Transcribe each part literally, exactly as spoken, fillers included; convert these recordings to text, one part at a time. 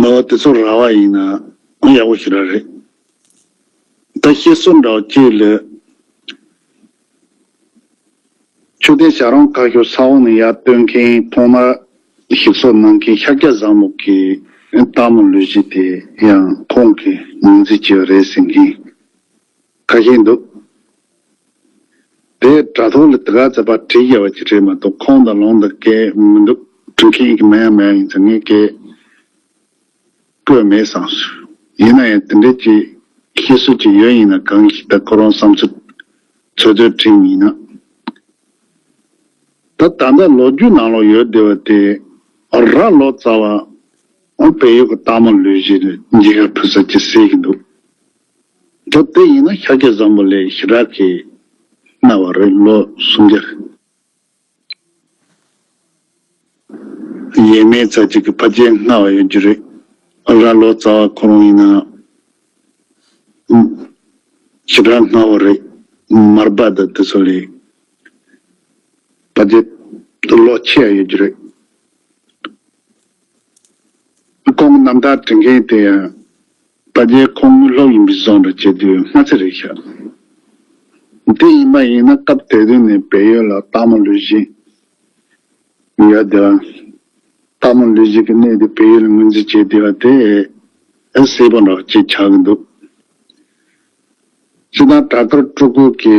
ནོ་དེ་ཚོ་ར་བ་ཡིན་ན་ཡག་པོ་ཞིག་ར་རེད། ད་བཤད་སྲོལ་འདྲ་བ་གཅིག་ལ། མཆོད་རྟེན་བྱ་རུང་བཀའ་ཤོག་ས་འོག་ནས་ཡར་བཏོན་མཁན་ཐོག་མར་ཞིག་གསོ་གནང་མཁན་ཤཱཀྱ་བཟང་པོ་གི་སྟག་མོ་ལུས་སྦྱིན་དེ་ཡང་ཁོང་གིས་ངོས་འཛིན་བྱས་པ་རེད་ཟེར་མཁན་ཁ་ཤས་འདུག་དེ་དྲ་ཐོག་ལ་དེ་ག་ཚོད་པ་བྲིས་ཡོད་པ་ཅིག་རེད་མ་གཏོགས་ཁོང་དང་ལུང་དང་སྐད་མི་འདུག་བྲིས་མཁན་གྱི་མེད་ཡང་མེད་ཡིན་ཙང་ངས་སྐད་བཀོད་མེད་བསམ་སོང་། ཡིན་ན་ཡང་དེ་འདྲའི་ཅིག་བཤད་སྲོལ་ཅིག་ཡོད་ཡིན་ན་གང་ཞིག་ད་ཁོ་རང་བསམ་ཚུལ་ཚོད་ཚོད་བྲིས་ཡིན་ན། ད་ད་ལྟ་ལོ་རྒྱུས་ནང་ལོགས་ཡོད་བསྡད་པ་དེ་ར་ལོ་ཙཱ་བ་བལ་ཡུལ་གྱི་སྟག་མོ་ལུས་སྦྱིན་མཇལ་ཁ་ཕུལ་ས་ཅིག་གསལ་གྱི་འདུག་ད་དེ་ཡིན་ན་ཤཱཀྱ་བཟང་པོ་ལས་ཞེ་དྲག་གི་སྔ་བ་རེད། ལོ་སུམ་བརྒྱ་ཡས་མས་ཙམ་ཅིག་གི་ཕལ་ཆེར་སྔ་བ་ཡོད་རྒྱུ་རེད། ར་ལོ་ཙཱ་བ་ཁོ་རང་ཡིན་ན་ཞེ་དྲག་སྔ་བ་རེད། མར་པ་དང་དེ་ཚོ་ལས་ཕལ་ཆེར་ལོ་ཆེ་བ་ཡོད་རྒྱུ་རེད། ཁོང་རྣམ་ཐར་འབྲི་མཁན་དེ་ཡང་ཕལ་ཆེར་ཁོང་དངུལ་སློབ་ཡིན་པའི་བཟོ་འདྲ་བྱེད་དུས་སྔ་ཚེ་རེད་ཤག་དེ་ཡིན་པ་ཡིན་ན་སྐབས་དེ་དུས་ནས་བལ་ཡུལ་ལ་སྟག་མོ་ལུས་སྦྱིན་ཡོད་དེ། སྟག་མོ་ལུས་སྦྱིན་གྱི་གནས་དེ་བལ་ཡུལ་ལ་ངོས་འཛིན་བྱེད་བསྡད་པ་དེ་ཨེ་གསལ་པོ་འདྲ་ཅིག་ཆགས་ཀྱི་འདུག་སྤྱིར་བཏང་བྲག་དཀར་སྤྲུལ་སྐུ་གི་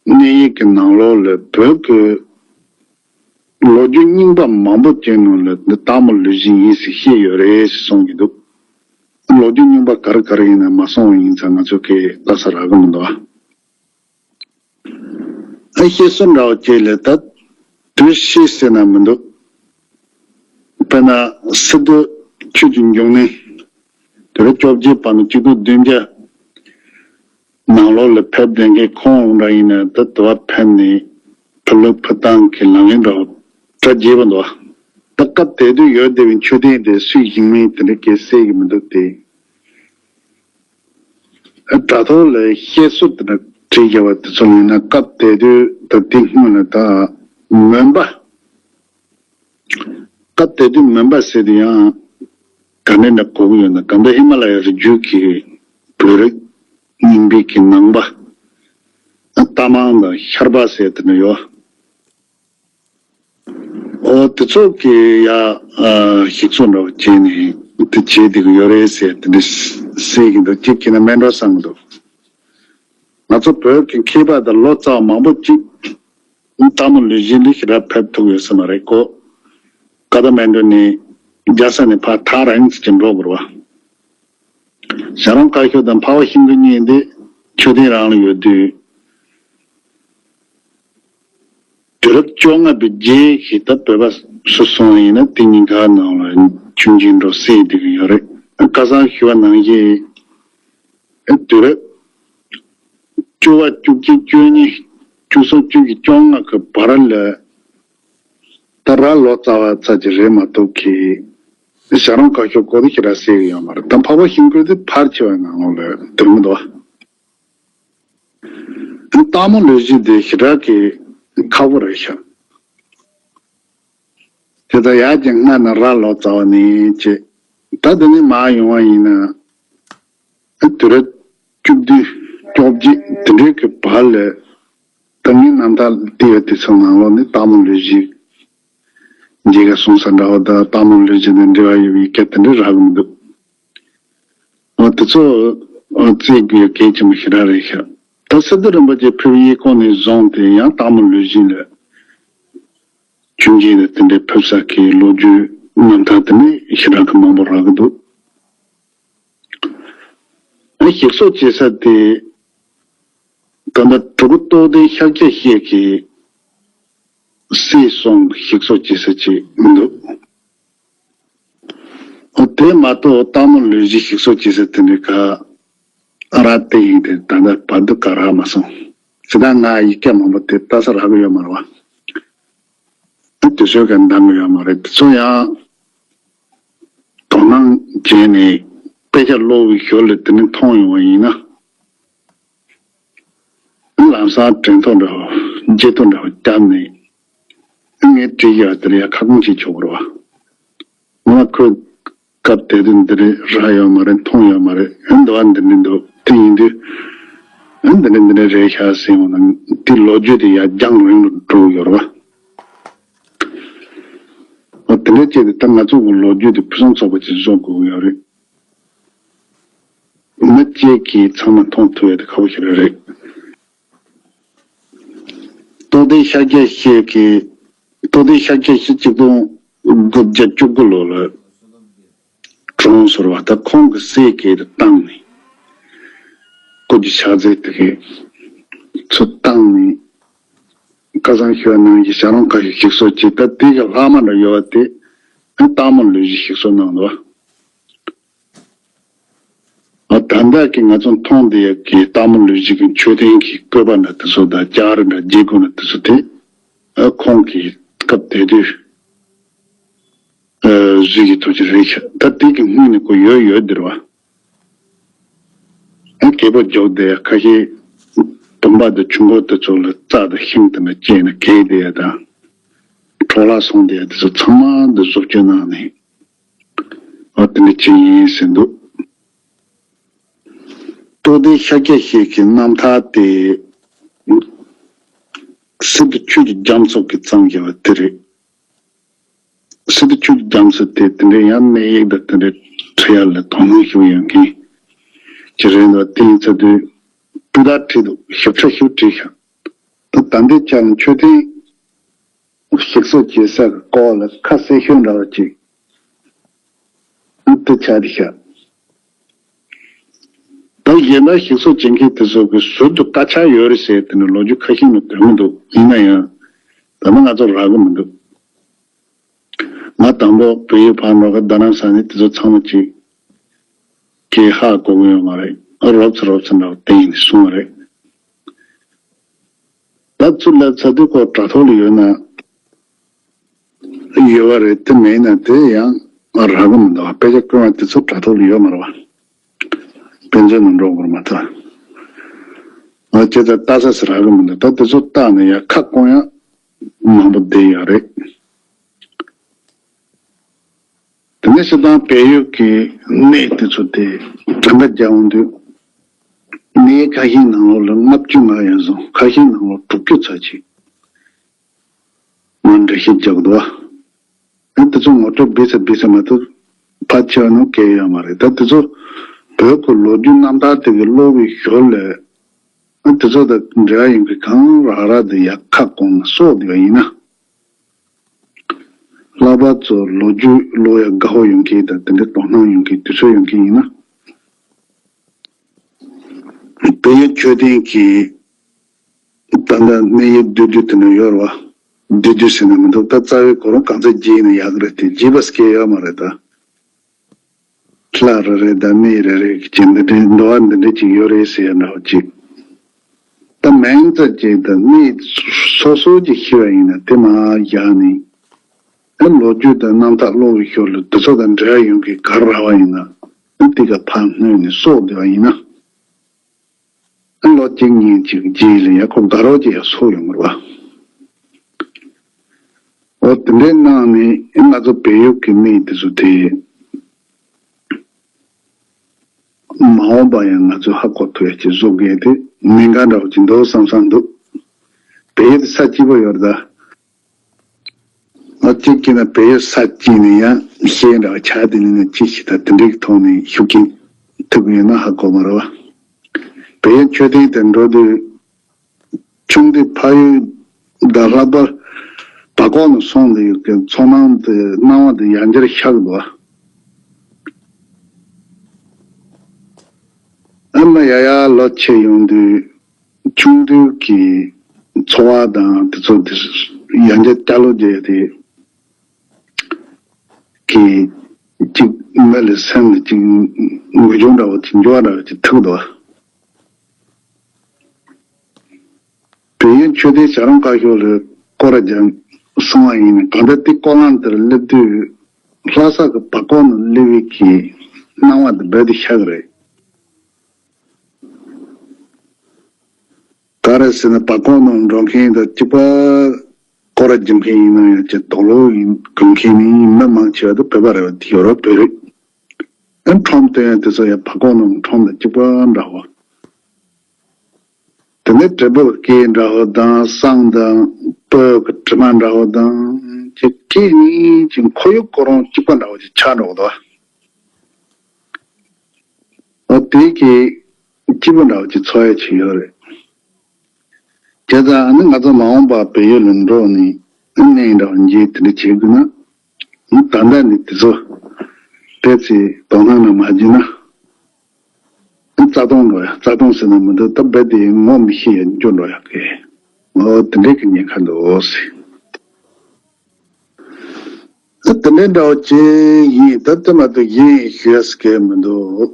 གནས་ཡིག་གི་ནང་ལོགས་ལ་བོད་ཀྱི་ལོ་རྒྱུས་རྙིང་པ་མང་པོ་ཅིག་ནང་ལ་འདི་སྟག་མོ་ལུས་སྦྱིན་ཡིན་ཟེར་བཤད་ཡོད་རེད་ཟེར་གསུང་གི་འདུག་ལོ་རྒྱུས་རྙིང་པ་ག་རེ་ག་རེ་ཡིན་ན་མ་སོང་བ་ཡིན་ཙང་ང་ཚོ་གིས་ལྟ་ས་རག་གི་མི་འདུག་ཨ་བཤད་སྲོལ་འདྲ་བོ་ཅིག་ལ་ད་དུས་ཤེས་ཟེར་ན་མི་འདུག་དཔེར་ན་སི་ཏུ་ཆོས་ཀྱི་འབྱུང་གནས་དེ་རུ་བཅོ་བརྒྱད་པ་ནས་བཅུ་དྲུག་བདུན་བརྒྱ་ནང་ལོགས་ལ་ཕེབས་བསྡད་མཁན་ཁོང་འདྲ་ཡིན་ན་ད་དུ་བ་ཕེབས་ནས་ཕ་ལུགས་ཕུ་ཐང་གི་ལམ་ཡིག་འདྲ་བོ་གྲ་རྒྱས་པོ་འདུག་ད་སྐབས་དེ་དུས་ཡོད་བསྡད་པའི་མཆོད་རྟེན་དེ་སུས་བཞེངས་མིན་དེ་འདྲ་སྐད་གསལ་གྱི་མི་འདུག་སྟེ། དྲ་ཐོག་ལ་བཤད་སྲོལ་དེ་འདྲ་བྲིས་བཞག་པ་དེ་ཚོ་ཡིན་ན་སྐབས་དེ་དུས་ད་དེ་སྔོན་ལ་ད་མོན་པ། སྐབས་དེ་དུས་མོན་པ་ཟེར་དུས་ཡང་ག་ནས་འདྲ་གོ་གི་ཡོད་ན་གང་ལྟར་ཧི་མ་ལ་ཡ་རི་རྒྱུད་ཀྱི་བོད་རིགས་རྙིང་པའི་གི་ནང་པ། རྟ་མང་དང་ཤར་པ་ཟེར་དེ་འདྲ་ཡོད། ཨོ་དེ་ཚོ་གི་ཡ་ཞིག་གསོ་འདྲ་བོ་བྱས་ནས་དེ་བྱས་བསྡད་ཀྱི་ཡོད་རེད་ཟེར་དེ་འདྲ་གསལ་གྱི་འདུག་གཅིག་གིས་ན་མེད་འགྲོ་བསམ་གྱི་འདུག་ང་ཚོ་བོད་ཀྱི་མཁས་པ་དང་ལོ་ཙཱ་བ་མང་པོ་གཅིག་སྟག་མོ་ལུས་སྦྱིན་འདི་ཞེ་དྲག་ཕེབས་ཐུབ་ཡོད་ས་མ་རེད་ཀོ། ཀ་ཐ་མན་ཌུ་ནས་རྒྱལ་ས་ནས་ཕར་ཐག་རིང་ཙམ་ཅིག་འགྲོ་དགོས་རེད་བ། བྱ་རུང་བཀའ་ཤོག་དང་འཕགས་པ་ཤིང་ཀུན་གཉིས་འདི་མཆོད་རྟེན་རང་ལ་ཡོད་དུས། དུས་རབས་བཅོ་ལྔ་པའི་རྗེས་ཀྱི་ད་བོད་པ་སུ་སོང་ཡིན་ན་དེ་གཉིས་ཀ་ནང་ལ་ཆུང་ཆུང་འགྲོ་སྲིད་དེ་གི་ཡོད་རེད། ཁ་སང་ཞུ་བ་ནང་བཞིན་དུས་རབས་བཅུ་པ་བཅུ་གཅིག་བཅུ་གཉིས་བཅུ་གསུམ་བཅུ་བཞི་བཅོ་ལྔ་གི་བར་ལ་ད་ར་ལོ་ཙཱ་བ་ཙམ་ཅིག་རེད་མ་གཏོགས་ཀྱི་བྱ་རུང་བཀའ་ཤོག་གོ་དེ་ཞེ་དྲག་གསལ་གི་ཡོད་མ་རེད། ད་འཕགས་པ་ཤིང་ཀུན་དེ་ཕལ་ཆེ་བ་ནང་ལོགས་ལ་འདུག་མི་འདུག་སྟག་མོ་ལུས་སྦྱིན་དེ་ཞེ་དྲག་གི་ཁག་པོ་རེད་ཤག་དེ་ལྟར་ཡར་གྱི་སྔ་ན་ར་ལོ་ཙཱ་བ་ནས་བྱས། ད་དེ་ནས་མར་ཡོང་བ་ཡིན་ན། དུས་རབས་བཅུ་བདུན་བཅོ་བརྒྱད་དེ་འདྲའི་གི་བར་ལ། ད་ངའི་རྣམ་ཐར་བལྟས་ཡོད་དེ་ཚོ་ནང་ལོགས་ནས་སྟག་མོ་ལུས་སྦྱིན་མཇལ་ཁ་སོང་ས་འདྲ་བོ་དང་སྟག་མོ་ལུས་སྦྱིན་དང་འབྲེལ་བ་ཡོད་པའི་སྐད་དེ་འདྲ་རག་གི་མི་འདུག་འོ་དེ་ཚོ་འོ་བཙལ་དགོས་གལ་ཆེན་པོ་ཞེ་དྲག་རེད་ཤག་ད་སི་ཏུ་རིན་པོ་ཆེ་ཕེབས་ཡས་སྐོར་ནས་བཟུང་སྟེ་ཡང་སྟག་མོ་ལུས་སྦྱིན་ལ་ཆུང་ཆུང་ལ་དེ་འདྲའི་ཕེབས་ས་གི་ལོ་རྒྱུས་རྣམ་ཐར་དེ་ནས་ཞེ་དྲག་གི་མང་པོ་རག་གི་འདུག་ཨ་ཞིག་གསོ་བྱེད་ས་དེ་ད་ལྟ་གྲུ་གུ་རྟོགས་ལྡན་ཤཱཀྱ་བཤད་ཀྱི་སྲིད་གསུམ་ཞིག་གསོ་བྱེད་ས་ཅིག་མི་འདུག་དེ་མ་གཏོགས་སྟག་མོ་ལུས་སྦྱིན་ཞིག་གསོ་བྱེད་ས་དེ་འདྲའི་ག་ར་དེ་ཡིན་ཏེ་ད་ལྟ་བར་དུ་ག་ར་མ་སོང་། ཇི་ལྟར་ང་ཡིག་སྐད་མང་པོ་དེ་ལྟ་ས་རག་གི་ཡོད་མ་རེད་བ། དུས་ཚོད་ཀྱང་འདང་གི་ཡོད་མ་རེད། དེ་ཚོ་ཡང་དོ་སྣང་བྱས་ནས་དཔེ་ཆ་ཀློག་པའི་ཞོར་ལ་དེ་ནི་མཐོང་ཡོང་བ་ཡིན་ན། ལམ་སང་དྲན་ཐོ་འདྲ་བོ་བརྗེད་ཐོ་འདྲ་བོ་བརྒྱབ་ནས་ངས་བྲིས་ཡག་དེར་ཡང་ཁ་སྐོང་བྱེད་ཆོག་གི་རེད་བ། ང་ཁོས་ སྐབས་དེ་དུས་འདི་རེད་རག་ཡོད་མ་རེད། མཐོང་ཡོད་མ་རེད། ཨ་འདི་བ་འདི་འདྲ་འདུག་དེ་ཡིན་དུས་ཨ་འདི་འདྲ་འདི་འདྲ་རེད་ཤག་ཟེར་ཡོང་ན་དེ་ལོ་རྒྱུས་དེ་ཡར་རྒྱང་རིང་རུ་འགྲོ་གི་ཡོད་རེད་བ། འོ་དེ་འདྲ་བྱས་ཏེ་ད་ང་ཚོ་གི་ལོ་རྒྱུས་དེ་ཕུན་སུམ་ཚོགས་པ་ཅིག་བཟོ་དགོས་ཀྱི་ཡོད་རེད། མི་གཅིག་གིས་ཚང་མ་མཐོང་ཐུབ་ཡ་དེ་ཁག་པོ་ཞིག་རེད། རྟོགས་ལྡན་ཤཱཀྱ་ཤྲཱི་གིས། རྟོགས་ལྡན་ཤཱཀྱ་ཤྲཱི་གཅིག་སྟོང་དགུ་བརྒྱ་བཅུ་དགུ་ལོ་ལ་གྲོངས་སོང་བ། ད་ཁོང་གི་སྲས་ཀྱིས་བཏང་ནས་སྐུ་གྱི་ཕྱག་རྫས་དེ་གའི་ཚུར་བཏང་ནས་ཁ་སང་ཞུས་པ་ནང་བཞིན་བྱ་རུང་ཁ་ཤས་ཞིག་གསོ་བྱས། ད་དེ་གི་ལྷག་མ་འདྲ་ཡོད་པ་དེ་སྟག་མོ་ལུས་སྦྱིན་ཞིག་གསོ་གནང་འདུག་ཨ་ད་ལྟ་གི་ང་ཚོ་མཐོང་བསྡད་ཡག་གི་སྟག་མོ་ལུས་སྦྱིན་གྱི་མཆོད་རྟེན་གྱི་བཀོད་པ་འདྲ་དེ་ཚོ་དང་ལྕགས་རི་འདྲ་རྗེ་དགུན་འདྲ་དེ་ཚོ་དེ་ཨ་ཁོང་གི་སྐབས་དེ་དུས་ཨ་བཟོས་ཀྱི་ཐུགས་ཀྱི་རེད་ཤག་ད་དེ་གི་སྔོན་ནས་ཁོ་ཡོད་ཡོད་འདིར་བ། ཨ་རྒད་པོ་མགྱོགས་བསྡད་ཡག་ཁ་ཤས་བུམ་པ་དང་ཆུ་མགོ་དེ་ཚོ་ལ་རྩྭ་དང་ཤིང་དེ་འདྲ་བཅད་ནས་གས་བསྡད་ཡག་དང་འཕྲོ་བརླག་སོང་བསྡད་ཡག་དེ་ཚོ་ཚང་མ་འདི་བཟོ་བཅོས་གནང་ནས། ཨ་དེ་འདྲ་བྱས་ཡིན་ཟེར་འདུག་རྟོགས་ལྡན་ཤཱཀྱ་ཤྲཱི་གི་རྣམ་ཐར་དེ་སི་ཏུ་ཆོས་ཀྱི་རྒྱ་མཚོ་གིས་བརྩམས་བཞག་པ་དེ་རེད། སི་ཏུ་ཆོས་ཀྱི་རྒྱ་མཚོ་དེ་དེ་འདྲའི་ཡང་གནས་ཡིག་དང་དེ་འདྲའི་འབྲི་ཡག་ལ་དོ་སྣང་ཞིག་ཡོད་མཁན་ཅིག་རེད་འདུག་དེ་ཡིན་ཚ་དུས་སྤུས་དག་བྲིས་འདུག་ཞིབ་ཕྲ་ཞིག་བྲིས་ཤག་ད་ད་ལྟའི་ཆ་ལ་མཆོད་རྟེན། ཞིག་གསོ་བྱེད་ས་གི་སྐོར་ལ་ཁ་གསལ་ཤོས་འདྲ་བ་ཅིག་དེ་ཆགས་བསྡད་ཤག་ད་གཞན་པ་ཞིག་གསོ་བྱེད་མཁན་དེ་ཚོ་གི་ཟུར་དུ་དཀར་ཆག་ཡོད་རེད་ཟེར་དེ་ནི་ལོ་རྒྱུས་ཁ་ཤས་ནང་དོན་གྱི་འདུག་ཡིན་ན་ཡང་ད་ནི་ང་ཚོ་རག་གི་མི་འདུག་ང་དང་པོ་བལ་ཡུལ་ཕར་ནོར་ག་རྡ་རམ་ས་ནས་དེ་ཚོ་ཚང་མ་ཅིག་གིས་ཧ་གོ་གི་ཡོད་མ་རེད། རོབ་ཙམ་རོབ་ཙམ་འདྲ་བ་བསྟན་ཡིན་གསུངས་པ་རེད། ད་ཚུར་སླེབས་ཚར་དུས་ཁོ་དྲ་ཐོག་ལ་ཡོད་ན་ཡོད་པ་རེད། དེ་མེད་ན་དེ་ཡང་རག་གི་མི་འདུག་དཔེ་ཆ་བཀོད་པ་དེ་ཚོ་དྲ་ཐོག་ལ་ཡོད་མ་རེད་བ། དཔེ་མཛོད་ནང་འགྲོ་དགོས་མ་ཐག་ང་ཁྱེད་ཚོ་ལྟ་ས་སུ་རག་གི་མི་འདུག་ད་དེ་ཚོ་བལྟས་ན་ཡང་ཁ་སྐོང་ཡག་མང་པོ་བསྡད་ཡོད་རེད། དེ་ནས་སྤྱིར་བཏང་བལ་ཡུལ་གྱི་གནས་དེ་ཚོ་དེ་གྲངས་ཀ་རྒྱག་འོང་དུས། གནས་ཁ་ཤས་ནང་ལོགས་ལ་ལྔ་བཅུ་ང་ཡན་སོང་། ཁ་ཤས་ནང་ལོགས་དྲུག་ཅུ་ཚོད་ཅིག་ང་འགྲེལ་བཤད་རྒྱག་གི་འདུག་བ། ཨ་དེ་ཚོ་ངོ་སྤྲོད་བྱས་ཚར་བྱས་ཚར་མ་གཏོགས་ཕལ་ཆེ་བ་ནང་གལ་ཡོད་མ་རེད། ད་དེ་ཚོ་བོད་ཀྱི་ལོ་རྒྱུས་རྣམ་ཐར་དེ་གི་ཀློག་པའི་ཞོར་ལ་ཨ་དེ་ཚོ་དང་འབྲེལ་བ་ཡོད་མཁན་གང་རག་རག་དེ་ཡར་ཁ་སྐོང་ནས་གསོག་བསྡད་པ་ཡིན་ན། ལྷག་པར་དུ་ལོ་རྒྱུས་ཀློག་ཡག་དགའ་པོ་ཡོད་མཁན་དང་དེ་འདྲའི་དོ་སྣང་ཡོད་མཁན་དུས་ཚོད་ཡོད་མཁན་ཡིན་ན། བལ་ཡུལ་མཆོད་རྟེན་གྱི་ད་ལྟ་གནས་ཡུལ་བསྡུས་བསྡུས་དེ་འདྲ་ཡོད་རེད་བ། བསྡུས་བསྡུས་ཟེར་ན་མི་འདུག་ད་རྩ་བའི་གོ་རིམ་གང་ཚད་བརྗེས་ན་ཡག་གི་རེད་དེ། བརྗེས་པ་སྐད་ཡོད་མ་རེད་ད། ལྷ་རེ་རེ་དང་མི་རེ་རེ་གི་ཅིག་འདི་འདྲའི་འདུལ་བ་འདི་འདྲ་ཅིག་ཡོད་རེད་ཟེར་ཡ་འདྲ་བ་ཅིག་ད་མིང་ཙམ་ཅིག་དང་མི་སོ་སོ་ཅིག་ཤི་བ་ཡིན་ན་དེ་མར་བཞག་ནས། ཨ་ལོ་རྒྱུས་དང་རྣམ་ཐར་ཀློག་པའི་ཞོར་ལ་དེ་ཚོ་དང་འབྲེལ་བ་ཡོད་མཁན་ག་རེ་རག་པ་ཡིན་ན། ཨ་དེ་ག་ཕར་སྔོན་ནས་གསོག་བསྡད་པ་ཡིན་ན། ཨ་ལོ་གཅིག་གཉིས་ཅིག་རྗེས་ལ་ཡ་ཁོ་དགའ་རོགས་ཅིག་ཡ་གསོག་ཡོང་གི་རེད་བ། འོ་དེ་འདྲའི་གནང་ནས་ང་ཚོ་བལ་ཡུལ་གྱི་མི་དེ་ཚོ་དེ་མ་འོངས་པ་ཡང་ང་ཚོས་ཧ་གོ་ཐུབ་ཡ་ཅིག་བཟོ་དགོས་དེ་ཉེན་ཁ་འདྲ་བོ་ཅིག་འདུག་བསམ་བསམ་འདུག་བལ་ཡུལ་དེ་ས་སྐྱིད་པོ་ཡོད་རེད་ད། ང་གཅིག་གིས་ན་བལ་ཡུལ་ས་སྐྱིད་ནས་ཡང་ཤེས་འདྲ་བ་ཆགས་དེ་ནས་ནས་ཅི་ཞིག་ད་དེ་འདྲའི་ཐོག་ནས་ཤུགས་རྐྱེན་ཐེབས་ཡོད་ན་ཧ་གོ་མ་རེད་བ། བལ་ཡུལ་མཆོད་རྟེན་དེ་འགྲོ་དུས། ཆུང་དུས་ཕ་ཡུལ་དང་ལྷག་པར་བར་སྐོར་ནས་སོང་ལ་ཡོད་མཁན་ཚོར་སྣང་དེ་སྣང་བ་དེ་ཡང་བསྐྱར་ཤར་འདུག་བ། ཨ་མ་ཡ་ཡ་ལོ་ཆེ་ཡོང་དུས་ཆུང་དུས་ཀྱི་ཚོར་བ་དང་དེ་ཚོ་དེ་ཡང་བསྐྱར་བསྐྱར་ལོག་བརྒྱབ་སྟེ། གི་གཅིག་མི་ལ་སེམས་ལ་གཅིག་འགུལ་སྐྱོད་འདྲ་བོ་གཅིག་འགྱུར་བ་འདྲ་བོ་གཅིག་ཐེབས་འདུག་བ། བལ་ཡུལ་མཆོད་རྟེན་བྱ་རུང་ཁ་ཤོར་ལ་སྐོར་ར་རྒྱབ་སོང་བ་ཡིན་ན་གང་ལྟར་དེ་སྐོར་ལམ་དེར་སླེབས་དུས་ལྷ་ས་གི་བར་སྐོར་ནང་སླེབས་པའི་གི་སྣང་བ་དེ་རྦད་དེ་ཤར་གི་རེད། ག་རེ་ཟེར་ན་བར་སྐོར་ནང་འགྲོ་མཁན་དང་གཅིག་པ་སྐོར་ར་རྒྱབ་མཁན་ཡིན་ན་ཡང་ཅིག་དོག་ལོ་ཡིན་དགོས་མཁན་ནི་མི་མང་ཆེ་བ་དེ་བོད་པ་རེད་བ། དེ་ཡོ་རོབ་བོད་རིགས། ཨ་ཁྲོམ་སྟོན་དེ་ཚོ་ཡང་བར་སྐོར་ནང་ཁྲོམ་དང་གཅིག་པ་འདྲ་བོ། དེ་ནས་བགྲེས་པོ་སྐད་འདྲ་བོ་དང་བསང་དང་སྤོས་ཀྱི་དྲི་མ་འདྲ་བོ་དང་ཅིག་སྐད་གཉིས་ཀྱི་ཁོར་ཡུག་ཁོ་རང་གཅིག་པ་འདྲ་བོ་ཅིག་ཆགས་འགྲོ་གི་འདུག་འོ་དེ་གི་སྐྱིད་པོ་འདྲ་བོ་ཅིག་ཚོར་ཡ་ཅིག་ཡོད་རེད། བྱས་ཙང་ཨ་ནི་ང་ཚོ་མ་འོངས་པ་བལ་ཡུལ་ལ་འགྲོ་ནས་གནས་འདྲ་བོ་མཇལ་དེ་འདྲ་བྱེད་དགོས་ན། ད་ལྟ་ནས་དེ་ཚོ་དེ་ཚོའི་དོ་སྣང་ན་མ་བྱས་ན། རྩ་སྟོང་འགྲོ་ཡ། རྩ་སྟོང་ཟེར་ན་མི་འདུག་ད་རྦད་དེ་ངོ་མི་ཤེས་ཡ་འགྱུར་འགྲོ་ཡ་གི། འོ་དེ་འདྲའི་གི་ཉེན་ཁ་འདུག་ཟེར། ད་དེ་འདྲའི་འདྲ་བོ་ཅིག་ཡིན། ད་དེ་མ་གཏོགས་གཞན་ཞུ་ཡ་ཟེར་གི་མི་འདུག་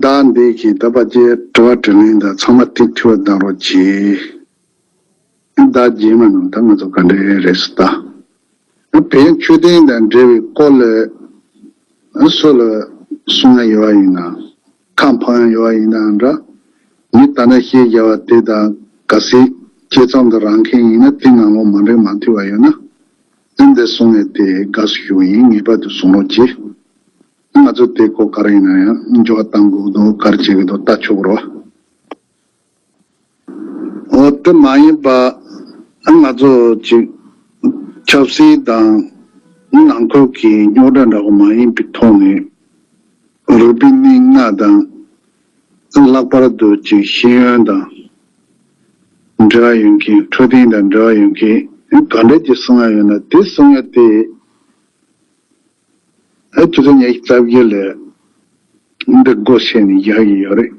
ད་འདི་གི་ད་ཕལ་ཆེར་དྲི་བ་དྲིས་ལན་དང་ཚང་མ་ཏིག་ཏིག་བཏང་རོགས་གྱིས། ཟླ་རྗེས་མ་ནང་ད་ང་ཚོ་ག་འདྲ་རེད་ཟེར་ད། བོན་མཆོད་རྟེན་དང་འབྲེལ་བའི་སྐོར་ལ་སུ་ལ་གསུང་ཡ་ཡོད་པ་ཡིན་ན། ཁ་འཕངས་ཡ་ཡོད་པ་ཡིན་ནའང་འདྲ། མི་ད་ནས་བཤད་བཞག་པ་དེ་དང་གལ་སྲིད་དཔྱད་རྩོམ་དུ་རག་མཁན་ཡིན་ན། དེ་ནང་ལོགས་མ་འགྲིག་མ་མཐུན་པ་ཡོད་ན། ཨ་འདི་གསུང་ཡ་དེ་དགའ་བསུ་ཞུ་བ་ཡིན། ངེས་པར་དུ་གསུང་རོགས་གྱིས། ང་ཚོ་དེ་སྐོར་ག་རེ་ཡིན་ན་ཡང་འགྱུར་བ་གཏང་དགོས་འདུག་ག་རེ་བྱེད་ཀྱི་འདུག་ལྟ་ཆོག་གི་རེད་བ། འོ་དེ་མ་ཡིན་པ་ང་ཚོ་ཅིག་ཆབ་སྲིད་དང་ནང་ཁུལ་གྱི་རྙོག་དྲ་འདྲ་བོ་མ་ཡིན་པའི་ཐོག་ནས་རིག་པའི་གནས་ལྔ་དང་། ལྷག་པར་དུ་ཅིག་ཤེས་ཡོན་དང་འབྲེལ་བ་ཡོད་མཁན། འཕྲོད་བསྟེན་དང་འབྲེལ་བ་ཡོད་མཁན་ག་འདྲ་ཅིག་གསུང་ཡ་ཡོད་ན་དེ་གསུང་ཡ་དེ། ཨ་ཆུ་ཚོད་ཉི་ཤུ་རྩ་བརྒྱད་ལ་འདི་སྒོ་ཕྱེ་ནས་བཞག་གི་ཡོད་རེད།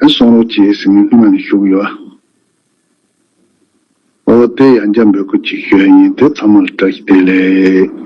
ཨ་གསུང་རོགས་གྱིས་ཟེར་ངས་སྔོན་མ་ནས་ཞུ་གི་ཡོད། འོ་དེ་ཡང་བསྐྱར་འབོད་སྐུལ་ཅིག་ཞུ་ཡ་ཡིན། དེ་ཚང་མ་ལ་བཀྲ་ཤིས་བདེ་ལེགས།